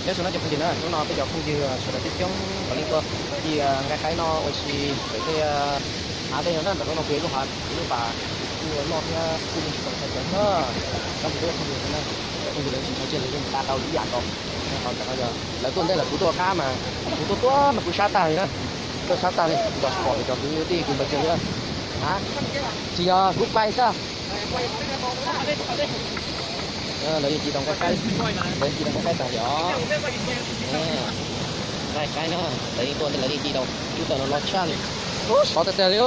Nyob zoo na cov phooj ywg na, hnub no peb cov phooj ywg sawv daws coob coob nkaus li tuaj ci nqaij qaib no ua si pem tej hav tej no na, ntawm no kuj yog lub hav, lub pas kuj loj thiab kuj muaj tsis tau ntshai cov na. Cov phooj ywg, phooj ywg lawv tsis ntshai tseg, lawv yeej nqa tau ib yam nkaus. Ho ntawm no yog lawv tuaj ntej lawm, kuv tuaj qab mas, kuv tuaj tuaj mas kuv sab tag li na, tuaj sab tag li, nco tsis pom cov kwv tij kwv npawg cov li. Tsis yog kuv pais xwb. Lawv yeej ci tau nqaij qaib, lawv yeej ci tau nqaij qaib tag li os. Nqaij qaib na, lawv yeej tuaj ntej lawv yeej ci tau, lub tawm no loj tshaj li. Sov tag tag li.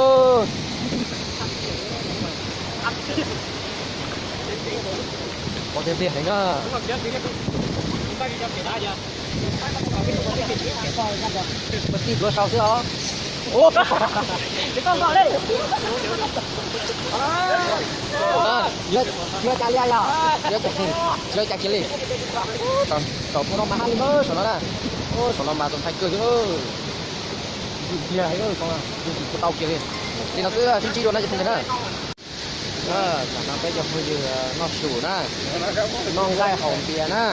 Pov tiag tiag heev na. Peb tij duav sau xwb os. Tsis ua cas li yog, tsis ua cas kiag li. Tau tus no mas hab li na, saum no na. Saum no mas tus ntxhais kawg li. Ntxim ntxiag heev, tsis tau kiag li. Li no xwb, sib ntsib dua na cov phooj ywg na. Tam no peb cov phooj ywg noj su na, noj nqaij haus npias na.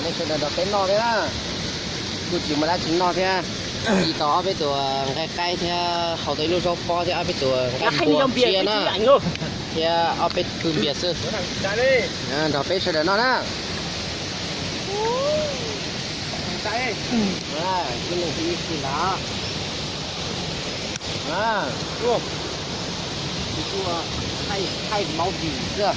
Nej sawv daws nrog peb noj thiab na. Kuj tsis muaj dab tsi noj thiab. Ci tau ob peb tus nqaij qaib thiab haus tau ib lub zaub pob thiab ob peb tus nqaij npua tsiab na, thiab ob peb pwg npias xwb. Nrog peb sawv daws noj na. Ib leeg ib xwb ntag. Thaij maub vim xwb.